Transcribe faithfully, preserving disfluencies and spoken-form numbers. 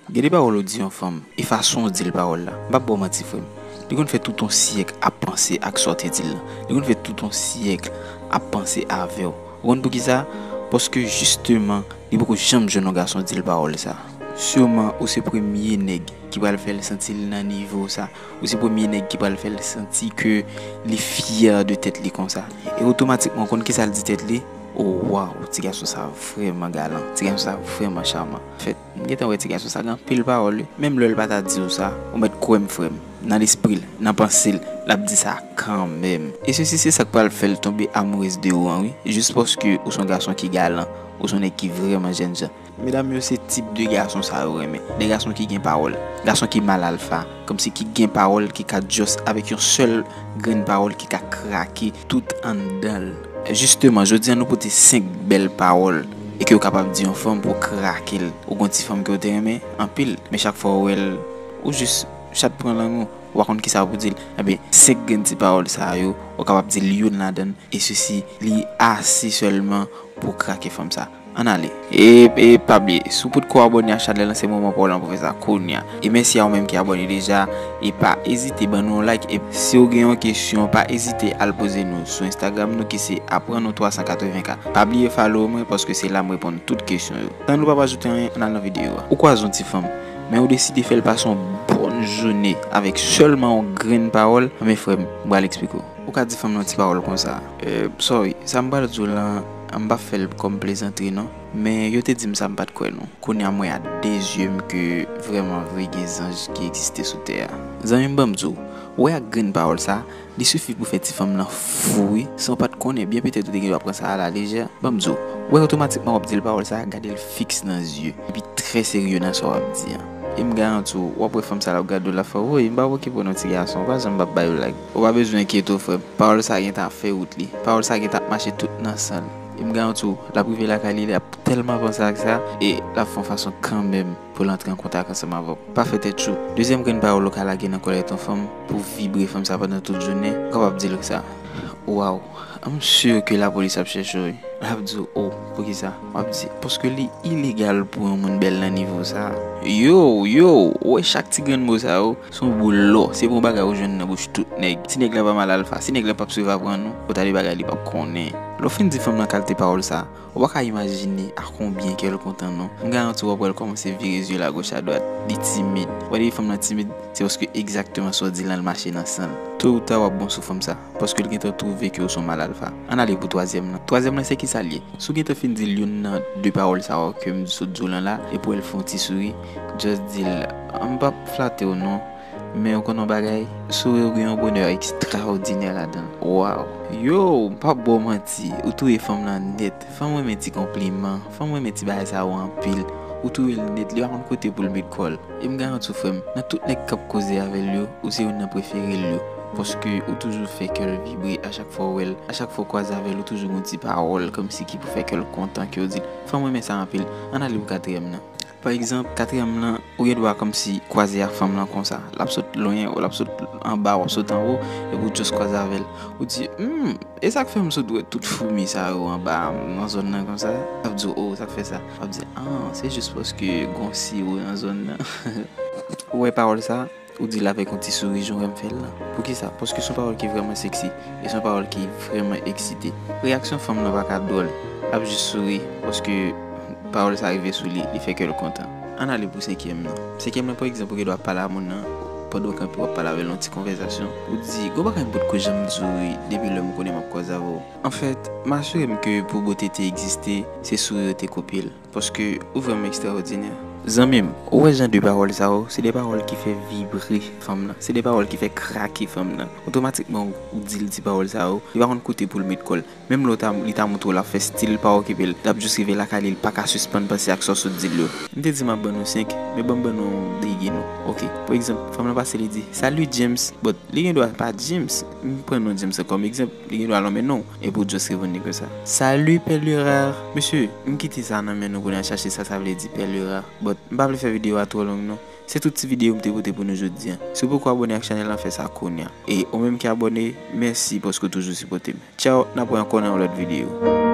Gen de pawòl ou di yon fanm, e fason ou di l pawòl la. M p ap ba w manti, frè m. Li konn fè tout yon syèk ap panse ak sa w te di l lan. Li konn fè tout yon syèk ap panse avè w. Ou konn poukisa? Paske jisteman, li poko janm jwenn yon gason di l pawòl sa. Siman, ou se premye nèg ki pral fè l santi l nan nivo sa. Ou se premye nèg ki pral fè l santi ke li fyè de tèt li konsa. E otomatikman, ou konn kisa l di tèt li? Oh, waw, ti gason sa vrèman galan. Ti gason sa vrèman chaman. Anfèt, m gentan wè ti gason sa gen anpil pawòl, wi. Menm lè l pa ta di w sa, ou mèt kwè m, frè m. Nan lespri l, nan panse l, l ap di sa kanmenm. E sesi se sa k pral fè l tonbe amoureuse de ou an, wi. Jis paske ou se yon gason ki galan, ou se yon nèg ki vrèman jènjan. Medam yo se tip de gason sa yo renmen. De gason ki gen pawòl. Gason ki mal alfa. Kòmsi ki gen pawòl, ki ka just avèk yon sèl grenn pawòl ki ka krake tout anndan l. Jisteman, jodi a nou pote senk bèl pawòl e ke w kapab di yon fanm pou w krake l. Ou gon ti fanm ke w te renmen anpil, men chak fwa w wè l, ou jis chat pran lang ou, ou pa konn kisa pou di l. Ebyen, senk grenn ti pawòl sa yo, ou kapab di l youn ladan l, e sesi, li ase sèlman pou w krake fanm sa. Ann ale. E, e pa bliye, si w potko abòne ak chanèl lan, se moman pa w lan pou w fè sa kounye a. E mèsi a ou menm ki abòne deja. E pa ezite ban nou yon like. E si w gen yon kesyon, pa ezite al poze nou sou Instagram nou ki se aprann nou twa san katreven ka. Pa bliye follow mwen paske se la m reponn tout kesyon yo. San nou pa pa ajoute anyen, ann al nan videyo a. Ou kwaze yon ti fanm, men ou deside fè l pase yon bòn jounen avèk sèlman yon grenn pawòl. Men frè m, m pral eksplike w. Ou ka di fanm nan ti pawòl konsa. Eh, sorry, sa m pral di w lan, m pa fè l kòm plezantri non. Men yo te di m sa, m pa t kwè non. Kounye a m wè a de zye m ke vrèman vre gen zanj ki egziste sou tè a. Zanmi m, ban m di w, ou wè ak grenn pawòl sa, li sifi pou fè ti fanm nan fou wi, san w pa t konnen, byen petèt ou te gen dwa pran sa alalejè. Ban m di w, ou wè otomatikman w ap di l pawòl sa, gade l fiks nan zye, epi trè serye nan sa w ap di an. E m garanti w, w ap wè fanm sa l ap gade w, l ap fè w, woy, m pa poko pran non ti gason, pa janm p ap ba yo lag. Ou pa bezwen enkyete w, frè m. Pawòl sa gentan ap fè wout li. Pawòl sa gentan ap mache tout nan san l. E m garanti w, l ap rive lakay li, l ap tèlman panse ak sa, e l ap fè yon fason kanmenm pou l antre an kontak ansanm avè w. Pa fè tèt cho. Dezyèm grenn pawòl ou ka lage nan kòlèt yon fanm pou vibre fanm sa pandan tout jounen, ou kapab di l sa. Waw, I'm sure ke lapolis ap chèche w wi. L ap di w, oh, poukisa? W ap di, paske li ilegal pou yon moun bèl nan nivo sa. Yo, yo, ou wè chak ti grenn mo sa yo, se yon boul lò, se pa yon bagay ou jwenn nan bouch tout nèg. Si nèg la pa mal alfa, si nèg la p ap swiv aprann ou, ou ta de bagay li p ap konnen. Lè w fin di fanm nan kalte pawòl sa, ou pa ka imajine a konbyen kè l kontan non. M garanti w ap wè l kòmanse vire zye l agoch adwat, li timid. Ou wè depi fanm nan timid, se paske egzakteman sa w di lan l mache nan san l. To ou ta w ap bon sou fanm sa, paske l gentan twouve ke w se yon mal alfa. Ann ale pou twazyèm lan. Twazyèm lan se kisa l ye? Si w gentan fin di l youn nan de pawòl sa yo ke m sot di w lan la, epi w wè l fè yon ti souri, just di l, m p ap flate w non, men ou konn yon bagay, souri w gen yon bonè ekstraòdinè ladan l. Waw! Yo, m p ap ba w manti, ou touye fanm lan nèt. Fanm renmen ti konpliman, fanm renmen ti bagay sa yo anpil. Ou touye l nèt, li pa konn kote pou l met kò l. E m garanti w, frè m, nan tout nèg k ap koze avè l yo, ou se youn nan prefere l yo. Paske ou toujou fè kè l vibre a chak fwa w wè l, a chak fwa w kwaze avè l, ou toujou gen yon ti pawòl kòmsi ki pou fè kè l kontan, ke w di l, fanm renmen sa anpil. Ann ale pou katriyèm lan. Pa egzanp, katriyèm lan, ou gen dwa kòmsi kwaze ak fanm lan konsa. L ap sot lwen, l ap sot anba, w ap sot anwo, epi w just kwaze avè l. Ou di, hmm, e sa k fè m sot wè tout foumi sa yo anba nan zòn nan konsa? L ap di w, oh, sa k fè sa? L ap di, ah, se jis paske gon siwo nan zòn nan. Ou wè pawòl sa? Ou di l avèk yon ti souri jan w wè m fè l lan. Poukisa? Paske se yon pawòl ki vrèman seksi. E se yon pawòl ki vrèman eksite. Reyaksyon fanm lan pa ka dwòl. L ap jis souri paske pawòl sa rive sou li, li fè kè l kontan. Ann ale pou senkyèm lan. Senkyèm lan, pa egzanp, ou gen dwa ap pale a moun nan, pandan w kanpe w ap pale avè l yon ti konvèsasyon. Ou di, gon bagay m potko janm di w wi, depi lè m konnen m ap kwaze avè w. Anfèt, m asire m ke pou bote te egziste, se souri w te kopye l. Paske ou vrèman ekstraòdinè. Zanmi m, ou wè jan de pawòl sa yo, se de pawòl ki fè vibre fanm lan, se de pawòl ki fè krake fanm lan. Otomatikman, ou, ou di l ti pawòl sa yo, li pa konn kote pou l met kò l. Menm lè w ta, li ta montre w l ap fè stil pa okipe l, l ap jis rive lakay li, li pa ka sispann panse ak sa w sot di l yo. M te di m ap ban nou senk, men ban m ban nou de, gen nou. Oke. Pa egzanp, fanm lan pase, li di, salut James. But li gen dwa pa James. M pran non James lan kòm egzanp. Li gen dwa lonmen non w, epi w just reponn li konsa. Salut, perle rare. Mesye, m kite sa nan men nou pou n al chache sa sa vle di perle rare. But m pa vle fè videyo a twò long non. Se tout ti videyo m te pote pou nou jodi a. Si w poko abòne ak chanèl lan, fè sa kounye a. E ou menm ki abòne, mèsi paske w toujou sipòte m. Tchaw, n ap wè ankò nan yon lòt videyo.